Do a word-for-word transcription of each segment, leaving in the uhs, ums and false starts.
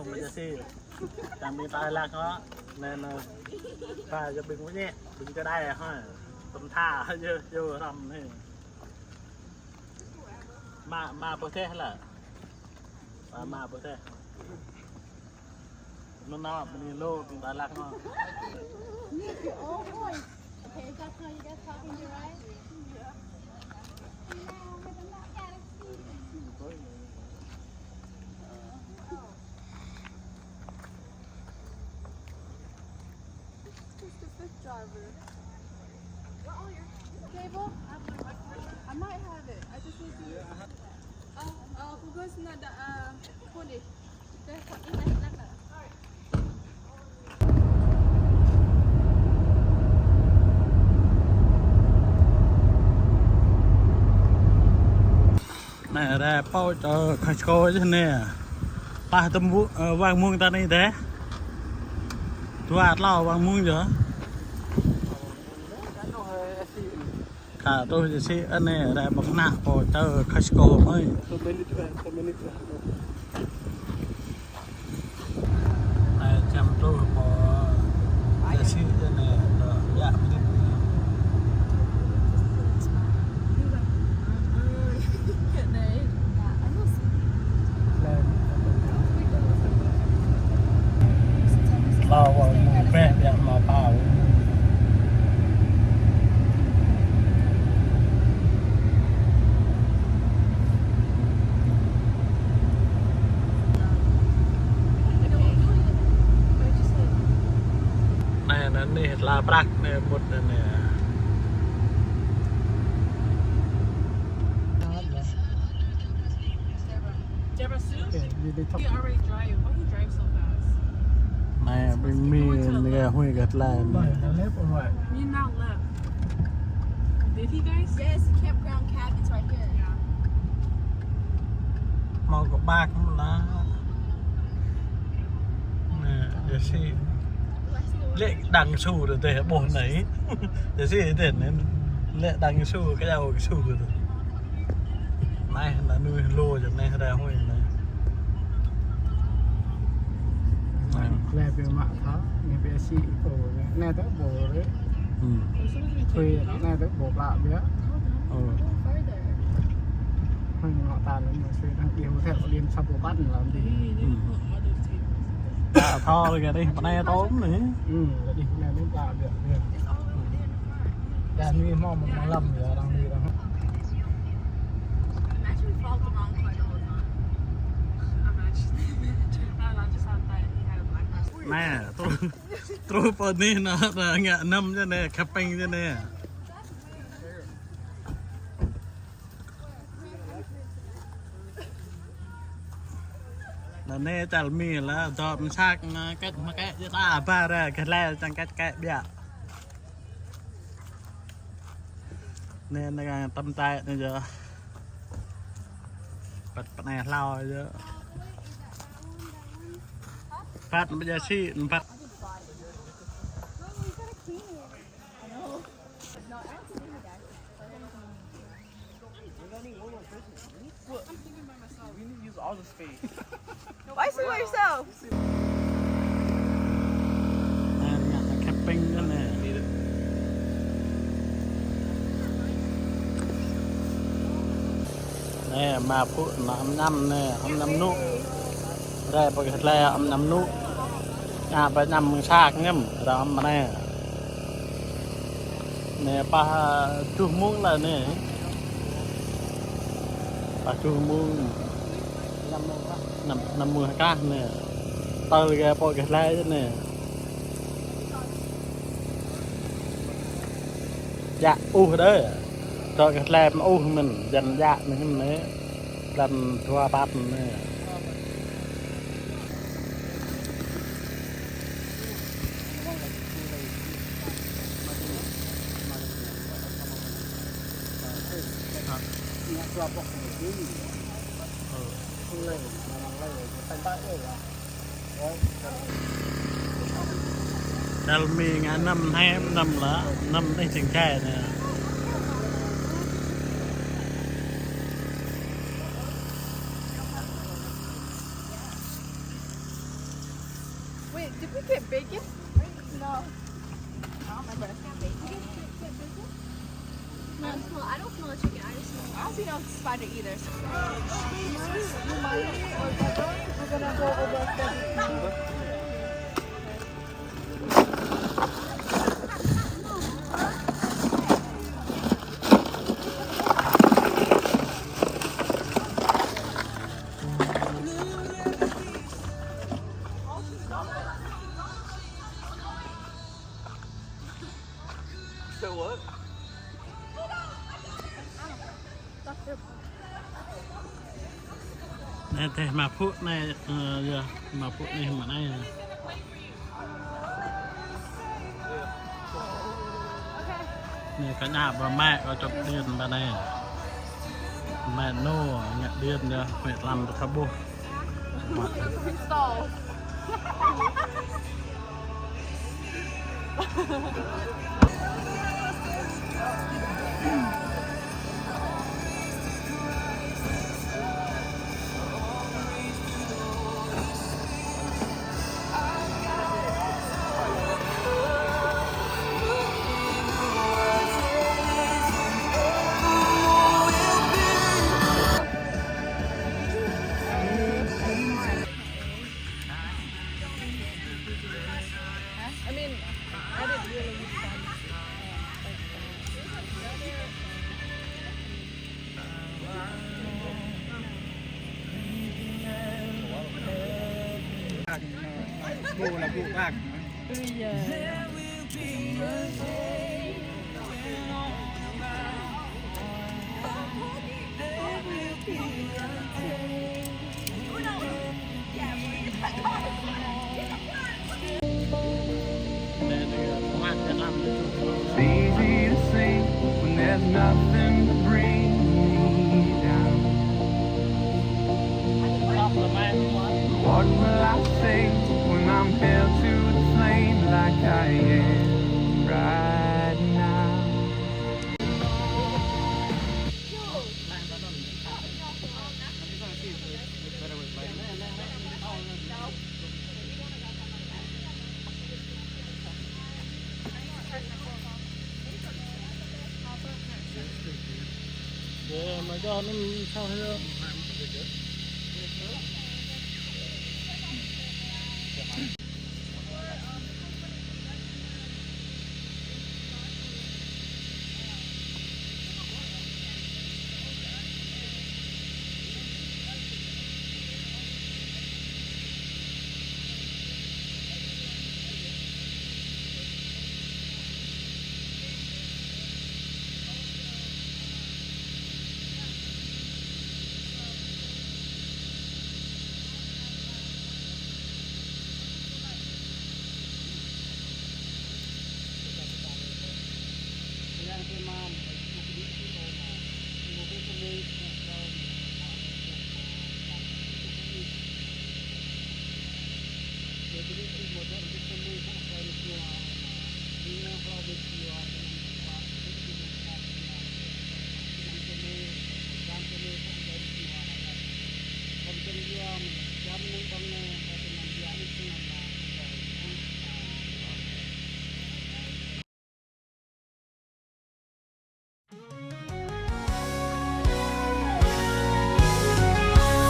Mă jasi. Čang ƀing ta lăng hŏ. Anai, anai. Ba yơh ƀing mơñe, ƀing čơđai hă. Tơm tha yơh, yơh răm anai. Mă, mă pơteh lah. Mă, mă pơteh. Anŭn nao, ƀing anai lu, ƀing ta lăng hŏ. Oh, boy. Okay, is that how you guys talking to, right? Yeah. Just a Swift driver. Cable? I might have it. I just need to. Oh, oh, who goes in the, uh, phone? Anai rai pô čô Costco yơh anai. Pah tơm vu-, ơ, wang mơ̆ng ta anai deh. Dua tlâo wang mơ̆ng yơh. Ka truh jasi anai rai pơkơnăl pô čô Costco mơi. Anai čăm truh pô jasi anai dŏ yă mơdit. Tlâo wang mơ̆ng pĕ biă mă pao. Anai, anai, anai, tla prăk anai, mŭt anai, anai. Deborah Sue? Okay, you, they talk. He already drive. Why he drive so fast? Anai, ƀing Mi anai hui kơ tla anai. Right, the left or right? Mi now left. Did he, guys? Yes, the campground cabin's right here. Yeah. Hmâo kơƀah mơ̆n lah. Anai, jasi. Lĕ đang su dih ƀôh anai. Jasi dih anai. Lĕ đang su, kơyâo kơ su dih. Anai, anai anŭn lu jơ̆ anai, rai hui anai. Anai. Lĕ biă mă tha, anai biă si pô, anai tơ pô rĕ. Hmm. Thuê anai tơ pô klă biă. Ơ. Hui ngă ta anai, anai thuê đang đi hotel Liên Sapa Pan làm gì. Hmm. Klă thâo lĕ kơ dih, pơ anai tôm anai. Hmm, kơ dih pơ anai anai klă biă, biă. Đang đi hmâo mă lăm yơh, đang đi đang. Imagine we follow the wrong car the whole time. Imagine. I don't know, I just thought that he had a black person. Anai, truh, truh pơ anai anŭn, anŭn ngă anăm yơh anai, camping yơh anai. Anai čar Mi lah, dŏ mơsak anai, kĕt mă kĕt yơh ta ba ră, kĕt lĕ čang kĕt kĕt biă. Anai, anai kơ tơm tai anai yơh. Păt pơ anai hlâo yơh. Păt anai biă si, păt. Look, we need to use all the space. Why you sit by yourself? Anai, anai, camping anai. Anai, mă pŭ anai, añăm anai, añăm anŭn. Rai pơ kơ tlĕ añăm anŭn. Anai, pơ añăm mơ̆ng sak ñăm, rai añăm anai. Anai pah truh mông lah anai. Pah truh mông. Năm, năm mông hơkrah anai. Tơl gah pô gah lai anai. Djă uh đơi. Tơ gah lai mă uh mơ̆n, jăn djă mơ̆n anai. Lăm dua păt anai. Dal Mi ngă anăm hiam, anăm lah, anăm anai čang čai anai. Did we get bacon? No. I don't remember. Not bacon. Not small. I don't smell a chicken. I just smell. I also don't spider either. We're gonna go over. Say what? Anai teh mă phuh anai, ơ, yơh, mă phuh anai mă anai. Anai kơ ană ƀă mă kơ čŏp điện ƀă anai. Mă nô, ngă điện yơh, mă lăm tơ kơ ƀuh. I mean, I didn't really use fun. Cô là cô bác. It's easy to say when there's nothing to bring me down. What will I say when I'm held to the flame like I am right now?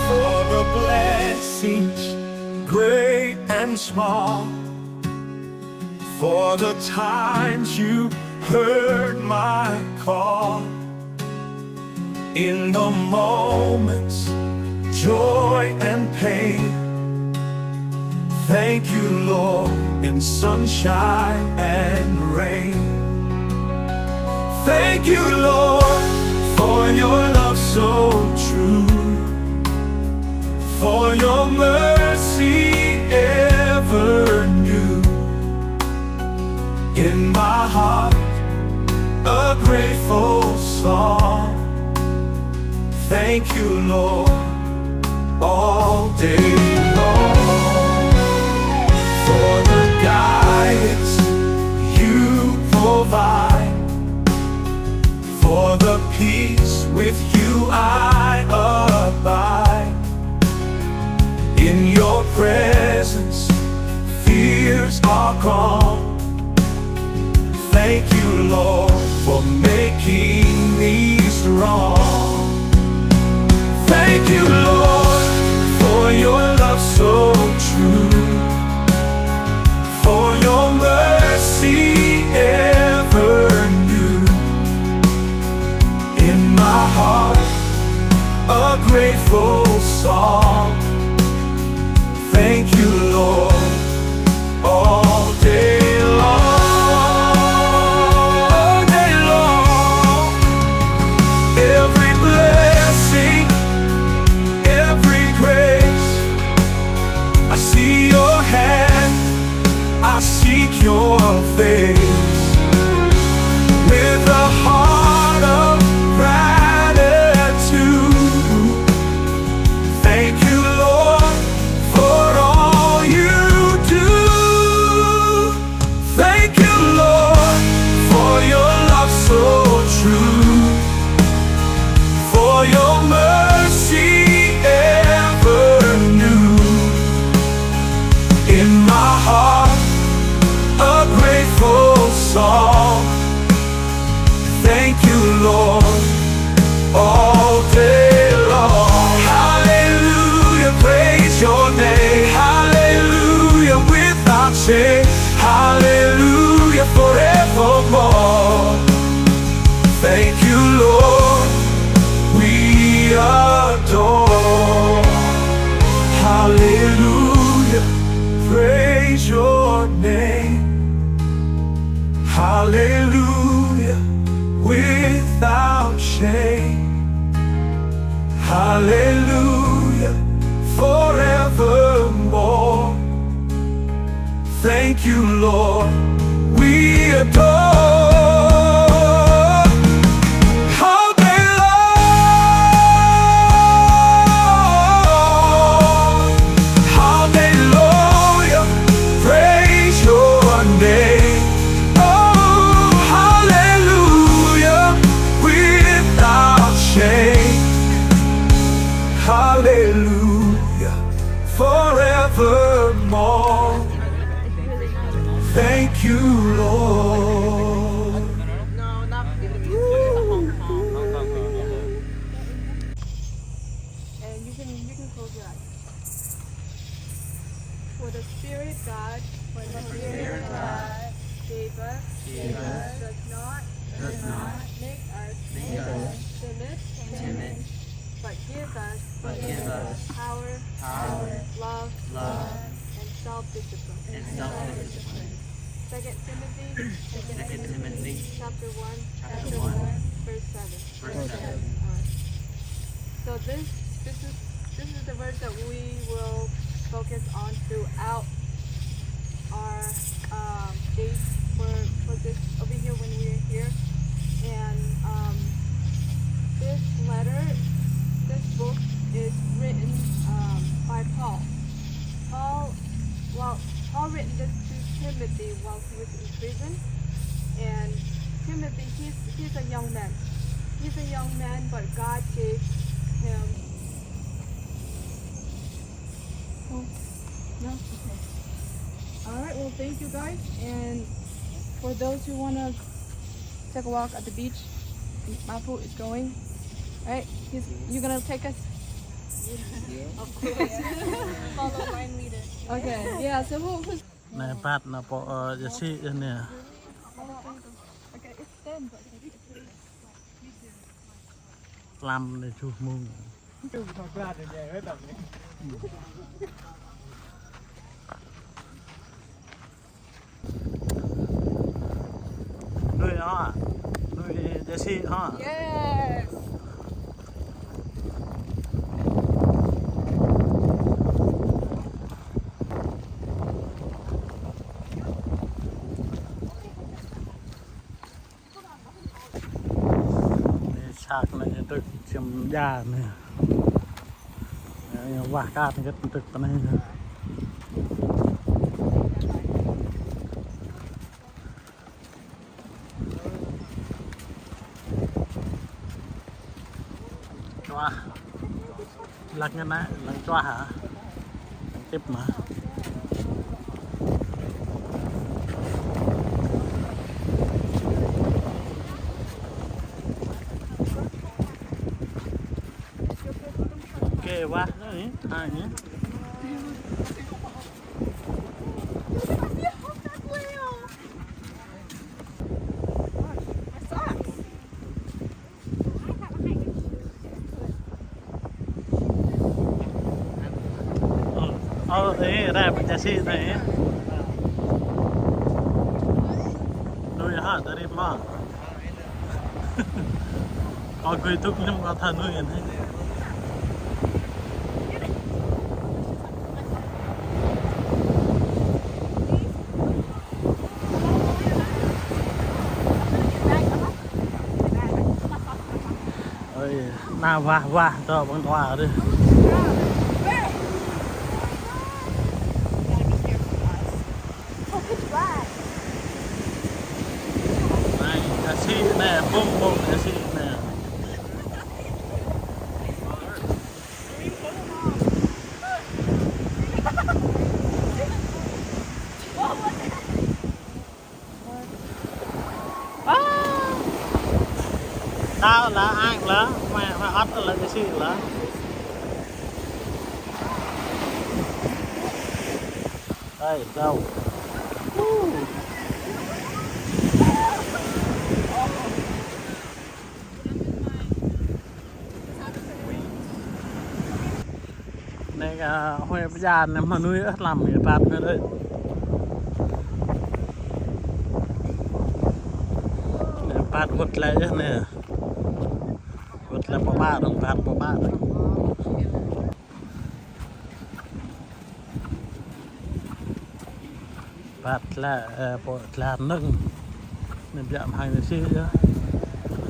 For the blessings, great and small, for the times you heard my call, in the moments, joy and pain. Thank you, Lord, in sunshine and rain. Thank you, Lord, for your love so true, for your mercy ever new. In my heart, a grateful song. Thank you, Lord, all day long. For the guidance you provide, for the peace with you I abide. In your presence, Thank you, Lord, for making me strong. Thank you, Lord, for your love so true, for your mercy ever new. In my heart, a grateful song. Thank you, Lord, all day long, all day long. Every blessing, every grace, I see your hand, I seek your face. With a heart of gratitude, thank you, Lord, for all you do. Thank you, Lord, for your love so true, for your mercy ever new. In my heart, a grateful song. Thank you, Lord, all day long. Hallelujah, praise your name. Hallelujah, without shame. Hallelujah, forevermore. Thank you, Lord, we adore. Hallelujah, praise your name. Hallelujah, without shame. Hallelujah, forevermore. Thank you, Lord, we adore. All day long, all day long, yeah, praise your name. Oh, hallelujah, without shame. Hallelujah, forevermore. Thank you, Lord. And you can, you can close your eyes. For the Spirit God, for the Spirit God gave us, gave us, does not, does not make us, make us timid, timid, but give us, but give us power, power, love, love, and self-discipline. And self-discipline. Second Timothy, Second Timothy, chapter one, chapter one, verse seven. Verse seven. All right. So this, this is, this is the verse that we will focus on throughout our, um, days for, for this over here when we are here. And, um, this letter, this book is written, um, by Paul. Paul, well, Paul written this to Timothy while he was in prison. And Timothy, he's, he's a young man. He's a young man, but God gave him. Oh, no? Okay. All right, well, thank you guys. And for those who wanna take a walk at the beach, Mapu is going. Right? He's, you gonna take us? Yeah. Of course. Follow line leader. Okay, yeah, so who, who's Anai ƀat anai pô, ơ, Jesse anai. Tlam anai juh mông. Anai hă? Anai Jesse hă? Yes. Anai sat anai dŏ čem ia anai. Anai wah kar anai dŏ pơ anai. Čuah. Lăng anai, lăng čuah hă? Lăng tip mơ̆? Wah, anai, anai. Ơ, ơ, anai, pơčah sĭ anai. Nuih hă, tơrĭm hă. Kâo gui tŭk ñum kâo tha nuih anai. Ơi, anai wah wah tơ ƀơ̆ng dua rih. Anai, pơčah sĭ anai, bum bum pơčah sĭ anai. Đau lă, ang lă, mă, mă ăt lă, pơčah sĭ lă. Ơi, đau. Anai, ơ, huĭ pơjan anai mơnuih, ơ, tlam anai, pat anai đơi. Anai, pat wơ̆t glaĭ yơh anai. Wơ̆t glaĭ pơpă dơ̆ng, pat pơpă dơ̆ng. Pat tla, ơ, pô tla nơ̆ng. Anai biă mă hăng anai sĭ yơh.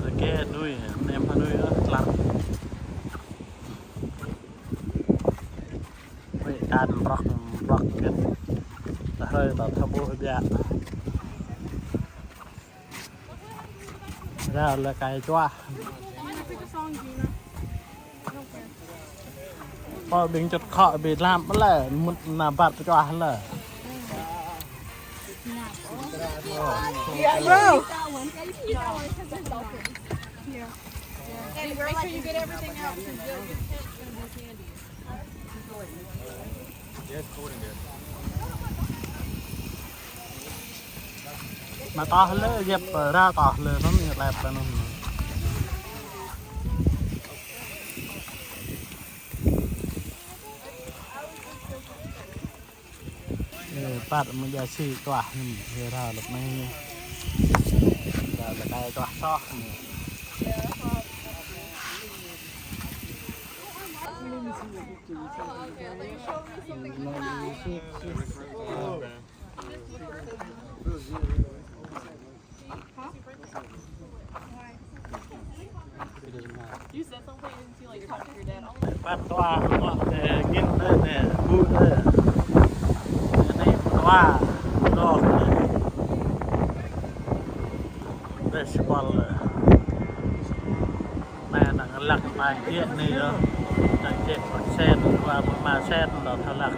Rơkâo nuih, anai mă nuih yơh, tla. Wih, kan prŏk, prŏk gĕt. Ta hrơi ta thâo ƀuh biă. Rao lĕ kai čuah. Pô ƀing čŭt khŏ ƀing lam lĕ, mŭt anai bat čuah lĕ. Yeah, bro. Yeah. And make sure you get everything out, 'cause your, your tent's gonna be candy. Mă toh lĕ, yap, rao toh lĕ, anŭn ñu lĕ anŭn. Ơ, pat mă pơčah sĭ čuah, ơ, rao lăp anai. Rao lăp anai čuah soh. Pat dua, dua, ơ, ngin, ơ, ơ, bu, ơ. Anai dua, dua. Baseball, ơ. Anai đang lăk anai yơh anai yơh. Đang ček sen, dua pơma sen, dua thâo lăk.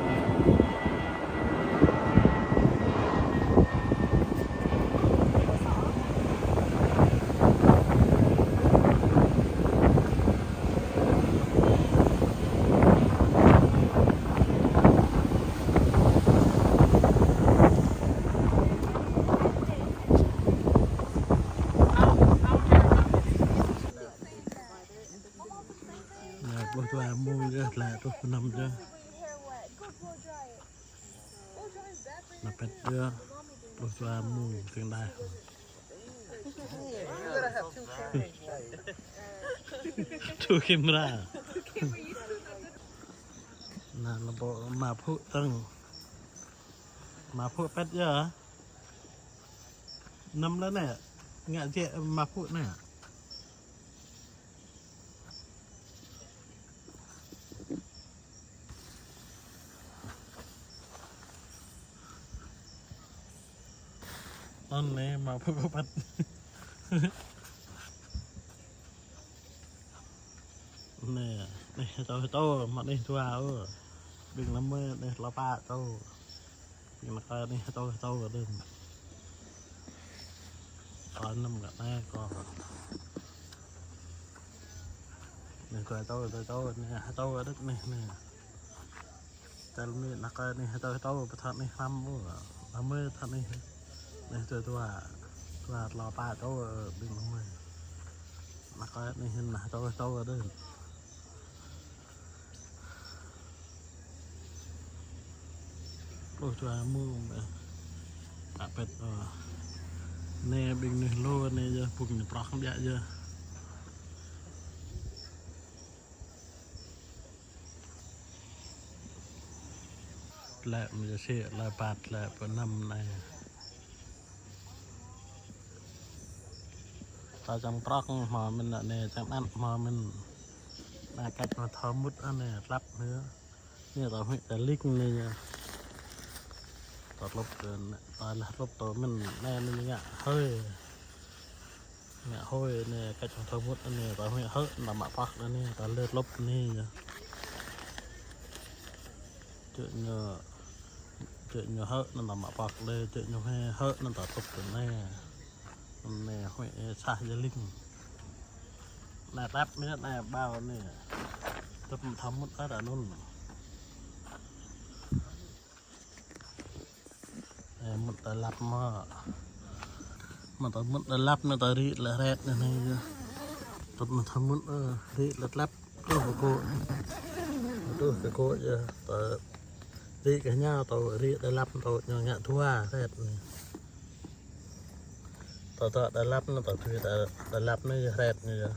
Anai, pluh dua mông yơh, tơlơi pluh pơ năm yơh. Anai pĕt yơh, pluh dua mông, tơ̆ng đah. Two camera. Anai, lơbŏ mă phuh tơ̆ng. Mă phuh pĕt yơh. Năm lĕ anai. Ngă jĕ mă phuh anai. Anŭn anai mă phuh păt. Anai, anai tô tô, mă anai dua ôh. Ƀing lăm mơi anai lăp pă tô. Ƀing lăp pă anai tô tô đơ̆ng. Kâo năm gah anai kâo. Anai kơ tâo, tâo, tâo, anai, tâo, đĕč anai, anai. Tal mi ană kơ anai, tâo, tâo, pơ thâo anai hrăm ƀu. Anai mơi thâo anai. Anai tơ dua, dua, tlâo, pă, tâo, ơ, ƀing anai mơi. Ană kơ anai, anai, tâo, tâo, đĕč. Pluh dua mông, ơ. Tă pĕt, ơ. Anai ƀing anai lu, anai yơh, ƀing anai prŏk biă yơh. Lĕ mơ̆ yơh sĭ, lĕ păt, lĕ pơ năm anai. Ta čang prŏk hmâo mĭn anai, čang anăn hmâo mĭn. Anai kĕč hmâo thâo mŭt anai, tlăp anai. Anai ta huĭ ta lik anai yơh. Ta tlŭp, ta lĕ tlŭp ta mĭn, anai anai ngă hơi. Ngă hơi anai, kĕč hmâo thâo mŭt anai, ta huĭ hơ̆, ta mă pŏk anai, ta lĕ tlŭp anai yơh. Čư̆ ñu, čư̆ ñu hơ̆ anŭn ta mă pŏk lĕ, čư̆ ñu hĕ hơ̆ anŭn ta tlŭp tui anai. Anai huĭ sah jơling. Anai tlăp mĭn anai ƀâo anai. Tlŭp mă thâo mŭt ơh ta anŭn. Anai mŭt ta lăp mơ̆. Mơ̆ ta mŭt ta lăp anai ta rĭ lĕ ret anai anai yơh. Tlŭp mă thâo mŭt ơ, rĭ lĕ tlăp. Truh kơ gŏ. Truh kơ gŏ yơh. Ta rĭ kơ hñao, ta rĭ ta lăp, ta ñu ngă dua ret anai. Ta dŏ ta lăp anai, ta tui ta, ta lăp anai yơh ret anai yơh.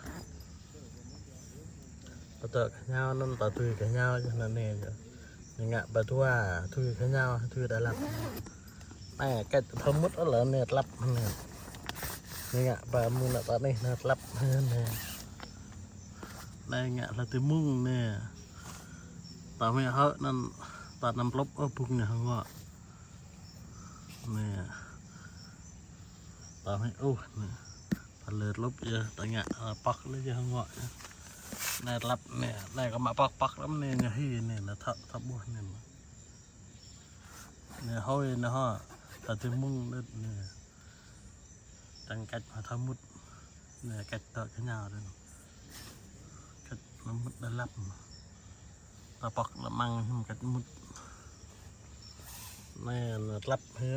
Ta dŏ kơ hñao anŭn, ta tui kơ hñao yơh anai anai yơh. Anai ngă pơ dua, tui kơ hñao, tui ta lăp. Anai kĕč thâo mŭt ơ lĕ anai tlăp anai. Anai ngă pơ mơ̆ng anai ta anai, anai tlăp anai. Anai ngă lĕ tui mông anai. Ta huĭ hơ̆ anŭn ta anăm tlŭp ơ ƀŭk anai hơngŏ. Anai. Ta huĭ ôh anai. Ta lĕ tlŭp yơh, ta ngă, ơ, pŏk lĕ yơh hơngŏ yơh. Anai tlăp anai, anai kơ mă pŏk pŏk lăm anai ñu hĭ anai, anai thâo, thâo ƀuh anai. Anai hơi anai hŏ, ta tui mông đĕt anai. Čang kĕč hmâo thâo mŭt. Anai kĕč dŏ kơ hñao đĕt. Kĕč hmâo mŭt ta lăp. Ta pŏk lĕ mơ̆ng hmâo kĕč mŭt. Anai, anai tlăp hĭ.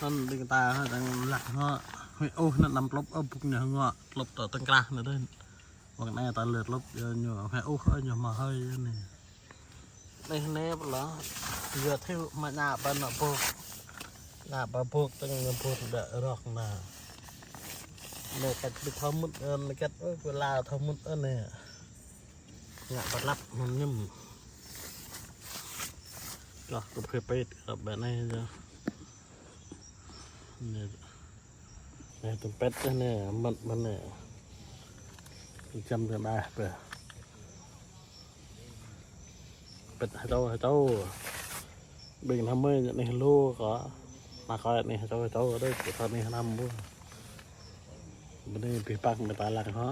Anŭn ƀing ta hă čang lăk hŏ. Huĭ ôh anŭn anăm tlŭp ơ ƀŭk anai hơngŏ. Tlŭp ta tơ̆ng krah anai đĕt. Wơ̆t anai ta lĕ tlŭp yơh ñu huĭ ôh ơ ñu hmâo hơi yơh anai. Anai anai pơ lŏ. Yua thâo mă ngă pơ anŏ ƀŭk. Ngă pơ ƀŭk tơ̆ng ñu ƀŭk đă rŏk anai. Anai kĕč ƀu thâo mŭt ơ, anai kĕč ơ, ƀu la thâo mŭt ơ anai. Ngă pơ tlăp hmâo ñŭm. Čoh kơ phê pet kơ ƀĕ anai yơh. Anai. Anai tơ̆m pet yơh anai, mơ̆n mơ̆n anai. Čăm tơ̆m đah pĕ. Pet hơtâo hơtâo. Ƀing anai mơi anai lu kơ. Anai kơ anai hơtâo hơtâo đĕt, kơ anai anăm ƀu. Bơnai pih păng mơta lăng hŏ.